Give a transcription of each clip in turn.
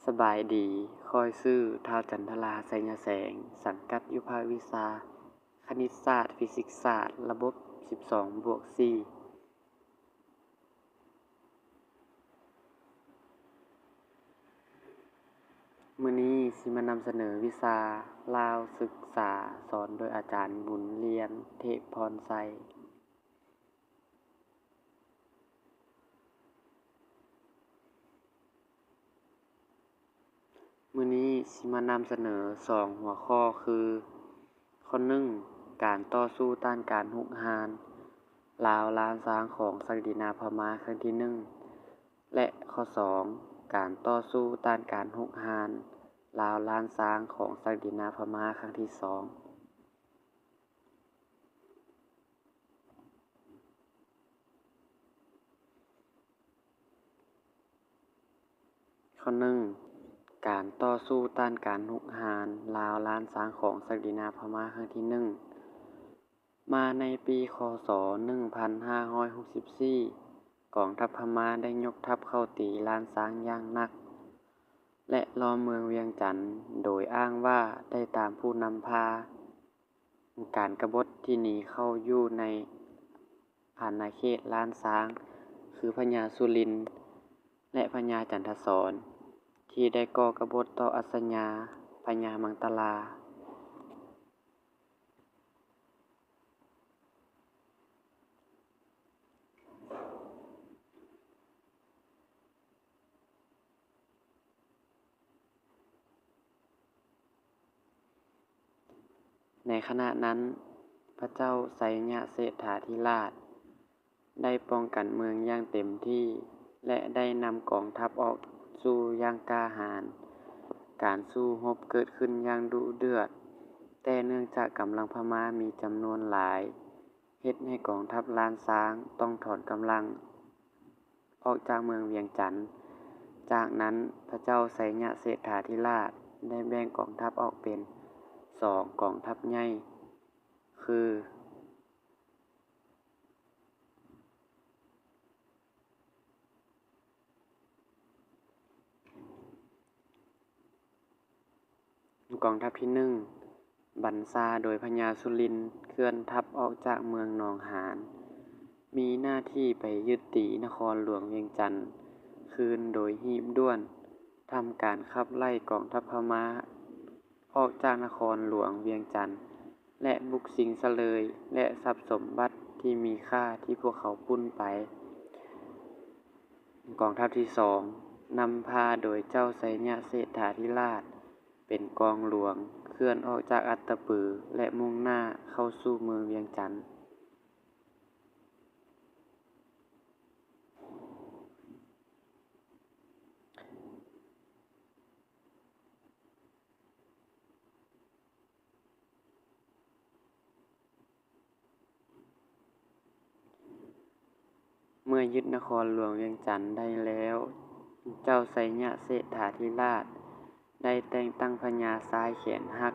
ສະບາຍດີ, ຂ້ອຍຊື່ ທ້າວ ຈັນທະລາ ໄຊຍະແສງ, ສັງກັດຢູ່ພາກວິຊາຄະນິດສາດ, ຟີຊິກສາດ, ລະບົບສິບສອງບວກສີ່. ມື້ນີ້ຊິມານຳສະເໜີວິຊາລາວສຶກສາ ສອນໂດຍອາຈານ ບຸນລຽນ ເທບພອນໄຊ. ມື້ນີ້ຊິມານຳສະເໜີສອງຫົວຂໍ້ຄື ຂໍ້ໜຶ່ງ ການຕໍ່ສູ້ຕ້ານການຮຸກຮານລາວລ້ານຊ້າງຂອງສັກດິນາພະມ້າຄັ້ງທີໜຶ່ງ ແລະ ຂໍ້ສອງ ການຕໍ່ສູ້ຕ້ານການຮຸກຮານລາວລ້ານຊ້າງຂອງສັກດິນາພະມ້າຄັ້ງທີສອງ. ຂໍ້ໜຶ່ງ ການຕໍ່ສູ້ຕ້ານການຮຸກຮານລາວລ້ານຊ້າງຂອງສັກດິນາພະມ້າຄັ້ງທີໜຶ່ງ. ມາໃນປີ ຄ.ສ. ໜຶ່ງພັນຫ້າຮ້ອຍຫົກສິບສີ່ ກອງທັບພະມ້າໄດ້ຍົກທັບເຂົ້າຕີລ້ານຊ້າງຢ່າງໜັກ ແລະ ລ້ອມເມືອງວຽງຈັນ ໂດຍອ້າງວ່າໄດ້ຕາມຜູ້ນຳພາ. ການກະບົດທີ່ໜີເຂົ້າຢູ່ໃນອານາເຂດລ້ານຊ້າງ ຄືພະຍາສຸລິນ ແລະ ພະຍາຈັນທະສອນ ທີ່ໄດ້ກໍ່ກະບົດຕໍ່ອັດສະຍາ ພະຍາມັງຕະລາ. ໃນຂະນະນັ້ນ ພະເຈົ້າໄຊຍະເສດຖາທິລາດ ໄດ້ປ້ອງກັນເມືອງຢ່າງເຕັມທີ່ ແລະ ໄດ້ນຳກອງທັບອອກສູ້ຢ່າງກ້າຫານ. ການສູ້ຮົບເກີດຂຶ້ນຢ່າງດຸເດືອດ, ແຕ່ເນື່ອງຈາກກຳລັງພະມ້າມີຈຳນວນຫຼາຍ, ເຮັດໃຫ້ກອງທັບລ້ານຊ້າງຕ້ອງຖອນກຳລັງອອກຈາກເມືອງວຽງຈັນ. ຈາກນັ້ນ ພະເຈົ້າໄຊຍະເສດຖາທິລາດ ໄດ້ແບ່ງກອງທັບອອກເປັນສອງກອງທັບໃຫຍ່ ຄື ກອງທັບທີໜຶ່ງ ບັນຊາໂດຍພະຍາສຸລິນ ເຄື່ອນທັບອອກຈາກເມືອງໜອງຫານ, ມີໜ້າທີ່ໄປຍຶດຕີນະຄອນຫຼວງວຽງຈັນຄືນໂດຍຮີບດ່ວນ, ທຳການຂັບໄລ່ກອງທັບພະມ້າອອກຈາກນະຄອນຫຼວງວຽງຈັນ ແລະ ບຸກຊິງສະເລີຍ ແລະ ຊັບສົມບັດທີ່ມີຄ່າທີ່ພວກເຂົາປຸ້ນໄປ. ກອງທັບທີສອງ ນຳພາໂດຍເຈົ້າໄຊຍະເສດຖາທິລາດ ເປັນກອງຫຼວງ ເຄື່ອນອອກຈາກອັດຕະປື ແລະ ມຸ່ງໜ້າເຂົ້າສູ່ເມືອງວຽງຈັນ. ເມື່ອຍຶດນະຄອນຫຼວງວຽງຈັນໄດ້ແລ້ວ, ເຈົ້າໄຊຍະເສດຖາທິລາດ ໄດ້ແຕ່ງຕັ້ງພະຍາຊາຍແຂນຫັກ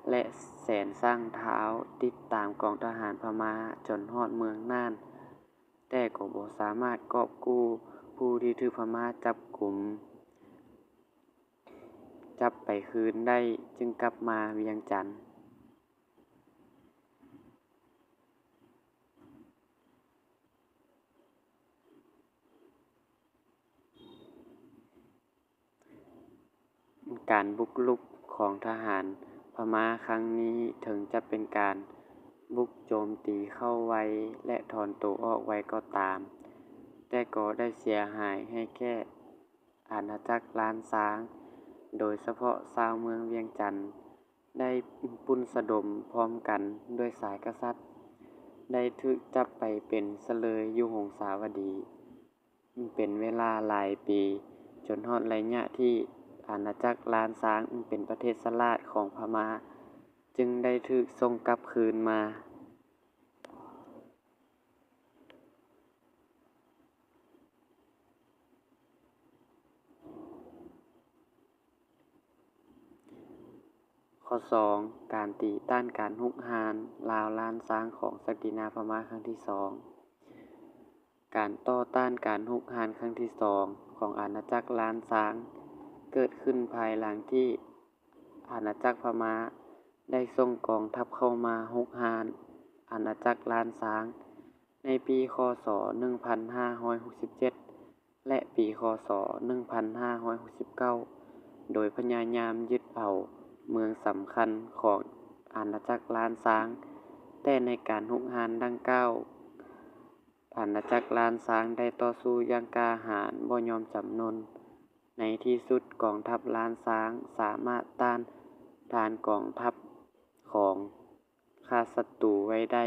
ແລະ ແສນຊ້າງທ້າວ ຕິດຕາມກອງທະຫານພະມ້າຈົນຮອດເມືອງນ່ານ, ແຕ່ກໍບໍ່ສາມາດກອບກູ້ຜູ້ທີ່ຖືກພະມ້າຈັບກຸມ ຈັບໄປຄືນໄດ້, ຈຶ່ງກັບມາວຽງຈັນ. ການບຸກລຸກຂອງທະຫານພະມ້າຄັ້ງນີ້ ເຖິງຈະເປັນການບຸກໂຈມຕີເຂົ້າໄວ ແລະ ຖອນໂຕອອກໄວກໍຕາມ, ແຕ່ກໍໄດ້ເສຍຫາຍໃຫ້ແກ່ອານາຈັກລ້ານຊ້າງ, ໂດຍສະເພາະຊາວເມືອງວຽງຈັນ ໄດ້ປຸ້ນສະດົມພ້ອມກັນດ້ວຍຊາຍກະສັດ, ໄດ້ຖືກຈັບໄປເປັນສະເລີຍຢູ່ຫົງສາວະດີ ເປັນເວລາຫຼາຍປີ, ຈົນຮອດໄລຍະທີ່ອານາຈັກລ້ານຊ້າງເປັນປະເທດສະຫຼາດຂອງພະມ້າ, ຈຶ່ງໄດ້ຖືກສົ່ງກັບຄືນມາ. ຂໍ້ສອງ ການຕີຕ້ານການຮຸກຮານລາວລ້ານຊ້າງຂອງສັກດິນາພະມ້າຄັ້ງທີສອງ. ການຕໍ່ຕ້ານການຮຸກຮານຄັ້ງທີສອງຂອງອານາຈັກລ້ານຊ້າງ ເກີດຂຶ້ນພາຍຫຼັງທີ່ອານາຈັກພະມ້າໄດ້ສົ່ງກອງທັບເຂົ້າມາຮຸກຮານອານາຈັກລ້ານຊ້າງ ໃນປີ ຄ.ສ. ໜຶ່ງພັນຫ້າຮ້ອຍຫົກສິບເຈັດ ແລະ ປີ ຄ.ສ. ໜຶ່ງພັນຫ້າຮ້ອຍຫົກສິບເກົ້າ ໂດຍພະຍາຍາມຍຶດເອົາເມືອງສຳຄັນຂອງອານາຈັກລ້ານຊ້າງ. ແຕ່ໃນການຮຸກຮານດັ່ງກ່າວ, ອານາຈັກລ້ານຊ້າງໄດ້ຕໍ່ສູ້ຢ່າງກ້າຫານບໍ່ຍອມຈຳນົນ. ໃນທີ່ສຸດ, ກອງທັບລ້ານຊ້າງສາມາດຕ້ານທານກອງທັບຂອງຂ້າສັດຕູໄວ້ໄດ້.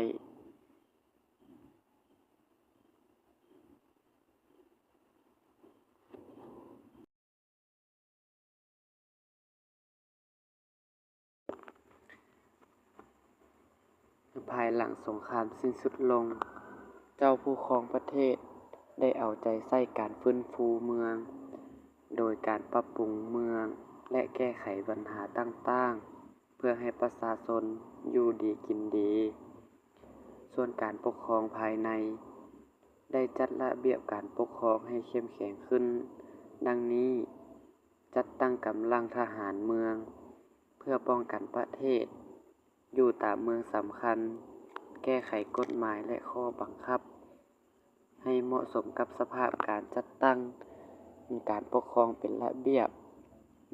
ພາຍຫຼັງສົງຄາມສິ້ນສຸດລົງ, ເຈົ້າຜູ້ຄອງປະເທດໄດ້ເອົາໃຈໃສ່ການຟື້ນຟູເມືອງ ໂດຍການປັບປຸງເມືອງ ແລະ ແກ້ໄຂບັນຫາຕ່າງໆ ເພື່ອໃຫ້ປະຊາຊົນຢູ່ດີກິນດີ. ສ່ວນການປົກຄອງພາຍໃນ ໄດ້ຈັດລະບຽບການປົກຄອງໃຫ້ເຂັ້ມແຂງຂຶ້ນ ດັ່ງນີ້, ຈັດຕັ້ງກຳລັງທະຫານເມືອງ ເພື່ອປ້ອງກັນປະເທດ ຢູ່ຕາມເມືອງສຳຄັນ, ແກ້ໄຂກົດໝາຍ ແລະ ຂໍ້ບັງຄັບ ໃຫ້ເໝາະສົມກັບສະພາບການຈັດຕັ້ງການປົກຄອງເປັນລະບຽບ,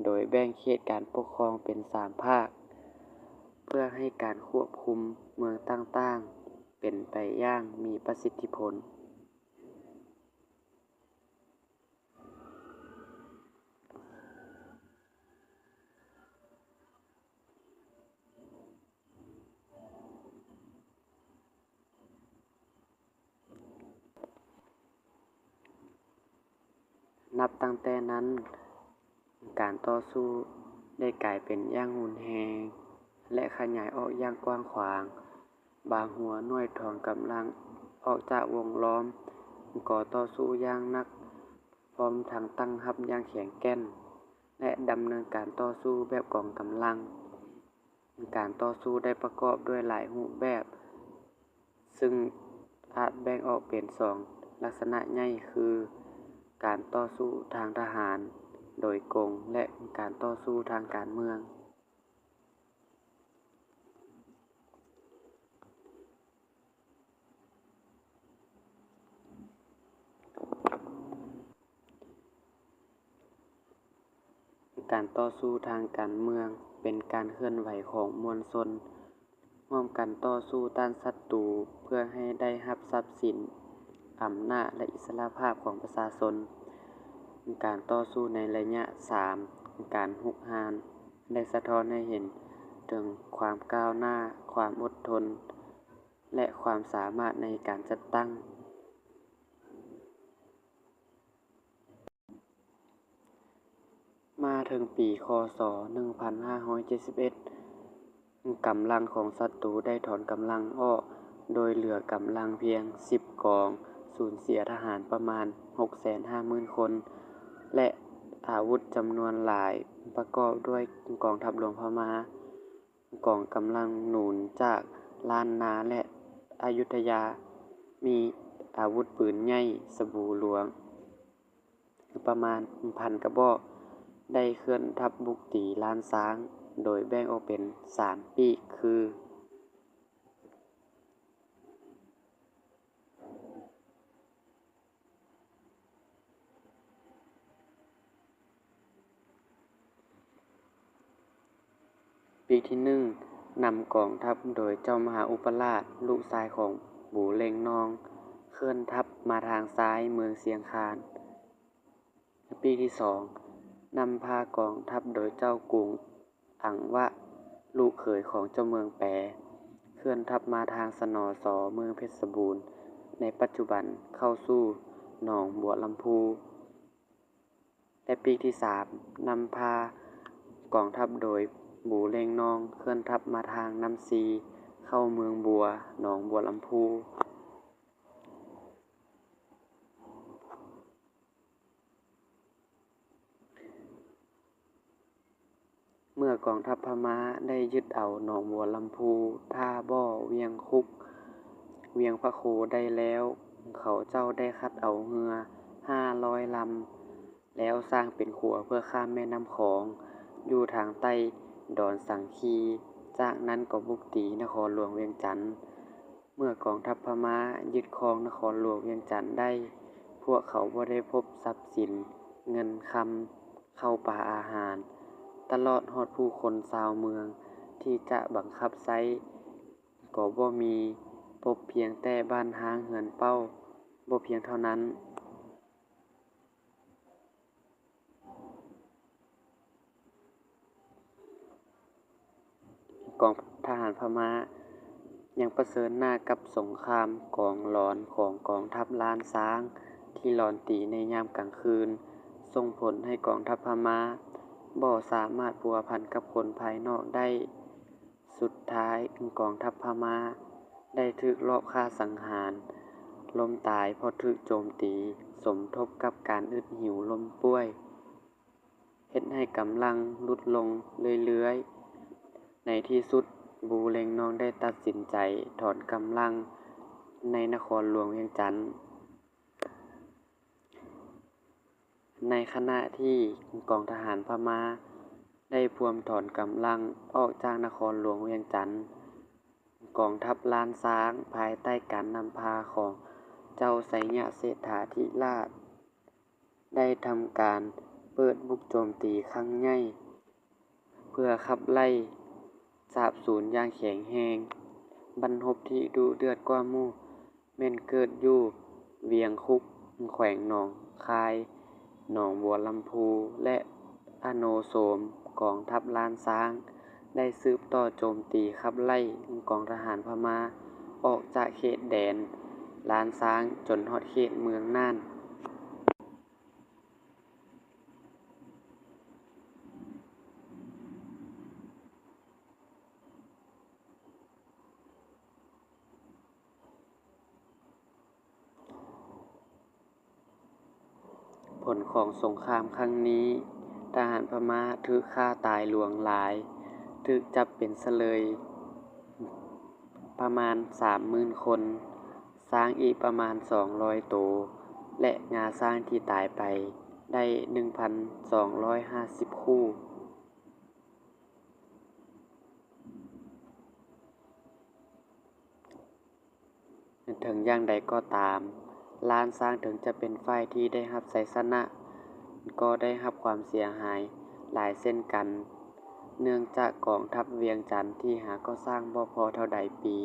ໂດຍແບ່ງເຂດການປົກຄອງເປັນສາມພາກ ເພື່ອໃຫ້ການຄວບຄຸມເມືອງຕ່າງໆເປັນໄປຢ່າງມີປະສິດທິຜົນ. ນັບຕັ້ງແຕ່ນັ້ນ, ການຕໍ່ສູ້ໄດ້ກາຍເປັນຢ່າງຮຸນແຮງ ແລະ ຂະຫຍາຍອອກຢ່າງກວ້າງຂວາງ. ບາງຫົວໜ່ວຍຖອນກຳລັງອອກຈາກວົງລ້ອມກໍ່ຕໍ່ສູ້ຢ່າງໜັກ, ພ້ອມທັງຕັ້ງຮັບຢ່າງແຂງແກ່ນ ແລະ ດຳເນີນການຕໍ່ສູ້ແບບກອງກຳລັງ. ການຕໍ່ສູ້ໄດ້ປະກອບດ້ວຍຫຼາຍຮູບແບບ, ຊຶ່ງອາດແບ່ງອອກເປັນສອງລັກສະນະໃຫຍ່ ຄື ການຕໍ່ສູ້ທາງທະຫານໂດຍກົງ ແລະ ການຕໍ່ສູ້ທາງການເມືອງ. ການຕໍ່ສູ້ທາງການເມືອງເປັນການເຄື່ອນໄຫວຂອງມວນຊົນຮ່ວມກັນຕໍ່ສູ້ຕ້ານສັດຕູ ເພື່ອໃຫ້ໄດ້ຮັບຊັບສິນ, ອຳນາດ ແລະ ອິດສະຫຼະພາບຂອງປະຊາຊົນ. ການຕໍ່ສູ້ໃນໄລຍະສາມ ການຮຸກຮານ ໄດ້ສະທ້ອນໃຫ້ເຫັນເຖິງຄວາມກ້າວໜ້າ, ຄວາມອົດທົນ ແລະ ຄວາມສາມາດໃນການຈັດຕັ້ງ. ມາເຖິງປີ ຄ.ສ. ໜຶ່ງພັນຫ້າຮ້ອຍເຈັດສິບເອັດ, ກຳລັງຂອງສັດຕູໄດ້ຖອນກຳລັງອອກ, ໂດຍເຫຼືອກຳລັງພຽງສິບກອງ, ສູນເສຍທະຫານປະມານຫົກແສນຫ້າໝື່ນຄົນ ແລະ ອາວຸດຈຳນວນຫຼາຍ ປະກອບດ້ວຍກອງທັບຫຼວງພະມ້າ, ກອງກຳລັງໜູນຈາກລ້ານນາ ແລະ ອະຍຸດທະຍາ, ມີອາວຸດປືນໃຫຍ່ສະບູຫຼວງ ປະມານພັນກະບອກ, ໄດ້ເຄື່ອນທັບບຸກຕີລ້ານຊ້າງ ໂດຍແບ່ງອອກເປັນສາມປີກ ຄື ປີກທີໜຶ່ງ ນຳກອງທັບໂດຍເຈົ້າມະຫາອຸປະລາດ ລູກຊາຍຂອງບູເຫຼັງນອງ ເຄື່ອນທັບມາທາງຊ້າຍເມືອງຊຽງຄານ. ປີກທີສອງ ນຳພາກອງທັບໂດຍເຈົ້າກຸງອັງວະ ລູກເຂີຍຂອງເຈົ້າເມືອງແປ ເຄື່ອນທັບມາທາງສະໜໍ ສ ເມືອງເພັດສະບູນ ໃນປັດຈຸບັນ ເຂົ້າສູ່ໜອງບົວລຳພູ. ແລະ ປີກທີສາມ ນຳພາກອງທັບໂດຍບູເຫຼັງນອງ ເຄື່ອນທັບມາທາງນ້ຳຊີ ເຂົ້າເມືອງບົວ ໜອງບົວລຳພູ. ເມື່ອກອງທັບພະມ້າໄດ້ຍຶດເອົາໜອງບົວລຳພູ, ທ່າບໍ່, ວຽງຄຸກ, ວຽງພະໂຄໄດ້ແລ້ວ, ເຂົາເຈົ້າໄດ້ຄັດເອົາເຮືອຫ້າຮ້ອຍລຳ ແລ້ວສ້າງເປັນຂົວເພື່ອຂ້າມແມ່ນ້ຳຂອງ ຢູ່ທາງໃຕ້ດອນສັງຄີ, ຈາກນັ້ນກໍບຸກຕີນະຄອນຫຼວງວຽງຈັນ. ເມື່ອກອງທັບພະມ້າຍຶດຄອງນະຄອນຫຼວງວຽງຈັນໄດ້, ພວກເຂົາບໍ່ໄດ້ພົບຊັບສິນເງິນຄຳ, ເຂົ້າປາອາຫານ, ຕະຫຼອດຮອດຜູ້ຄົນຊາວເມືອງທີ່ຈະບັງຄັບໃຊ້ກໍບໍ່ມີ, ພົບພຽງແຕ່ບ້ານຮ້າງເຮືອນເປົ້າ. ບໍ່ພຽງເທົ່ານັ້ນ, ກອງທະຫານພະມ້າຍັງປະເຊີນໜ້າກັບສົງຄາມກອງຫຼອນຂອງກອງທັບລ້ານຊ້າງທີ່ຫຼອນຕີໃນຍາມກາງຄືນ, ສົ່ງຜົນໃຫ້ກອງທັບພະມ້າບໍ່ສາມາດພົວພັນກັບຄົນພາຍນອກໄດ້. ສຸດທ້າຍ, ກອງທັບພະມ້າໄດ້ຖືກລອບຂ້າສັງຫານ, ລົ້ມຕາຍເພາະຖືກໂຈມຕີ, ສົມທົບກັບການອຶດຫິວລົ້ມປ່ວຍ, ເຮັດໃຫ້ກຳລັງຫຼຸດລົງເລື້ອຍໆ. ໃນທີ່ສຸດ, ບູເລັງນອງໄດ້ຕັດສິນໃຈຖອນກຳລັງໃນນະຄອນຫຼວງວຽງຈັນ. ໃນຂະນະທີ່ກອງທະຫານພະມ້າໄດ້ພວມຖອນກຳລັງອອກຈາກນະຄອນຫຼວງວຽງຈັນ, ກອງທັບລ້ານຊ້າງພາຍໃຕ້ການນຳພາຂອງເຈົ້າໄຊຍະເສດຖາທິລາດ ໄດ້ທຳການເປີດບຸກໂຈມຕີຄັ້ງໃຫຍ່ ເພື່ອຂັບໄລ່ສາບສູນຢ່າງແຂງແຮງ. ບັ້ນຮົບທີ່ດຸເດືອດກວ່າໝູ່ແມ່ນເກີດຢູ່ວຽງຄຸກ, ແຂວງໜອງຄາຍ, ໜອງບົວລຳພູ ແລະ ອະໂນໂສມ. ກອງທັບລ້ານຊ້າງໄດ້ສືບຕໍ່ໂຈມຕີຂັບໄລ່ກອງທະຫານພະມ້າອອກຈາກເຂດແດນລ້ານຊ້າງຈົນຮອດເຂດເມືອງນ່ານ. ຜົນຂອງສົງຄາມຄັ້ງນີ້, ທະຫານພະມ້າຖືກຂ້າຕາຍຫຼວງຫຼາຍ, ຖືກຈັບເປັນສະເຫຼີຍປະມານສາມໝື່ນຄົນ, ຊ້າງອີກປະມານສອງຮ້ອຍໂຕ ແລະ ງາຊ້າງທີ່ຕາຍໄປໄດ້ໜຶ່ງພັນສອງຮ້ອຍຫ້າສິບຄູ່. ເຖິງຢ່າງໃດກໍຕາມ, ລ້ານຊ້າງເຖິງຈະເປັນຝ່າຍທີ່ໄດ້ຮັບໄຊຊະນະ, ກໍໄດ້ຮັບຄວາມເສຍຫາຍຫຼາຍເຊັ່ນກັນ, ເນື່ອງຈາກກອງທັບວຽງຈັນທີ່ຫາກໍ່ສ້າງບໍ່ພໍເທົ່າໃດປີ,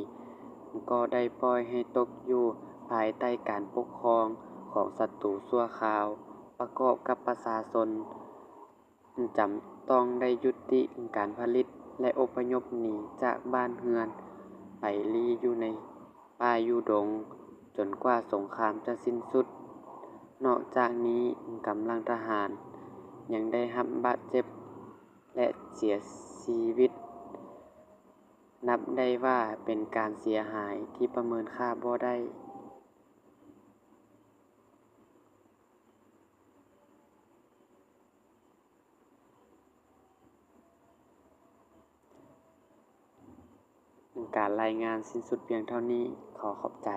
ກໍໄດ້ປ່ອຍໃຫ້ຕົກຢູ່ພາຍໃຕ້ການປົກຄອງຂອງສັດຕູຊົ່ວຄາວ, ປະກອບກັບປະຊາຊົນ ຈຳຕ້ອງໄດ້ຢຸດຕິການຜະລິດ ແລະ ອົບພະຍົບໜີຈາກບ້ານເຮືອນໄປລີ້ຢູ່ໃນປ່າຢູ່ດົງ ຈົນກວ່າສົງຄາມຈະສິ້ນສຸດ. ນອກຈາກນີ້, ກຳລັງທະຫານຍັງໄດ້ຮັບບາດເຈັບ ແລະ ເສຍຊີວິດ, ນັບໄດ້ວ່າເປັນການເສຍຫາຍທີ່ປະເມີນຄ່າບໍ່ໄດ້. ການລາຍງານສິ້ນສຸດພຽງເທົ່ານີ້. ຂໍຂອບໃຈ.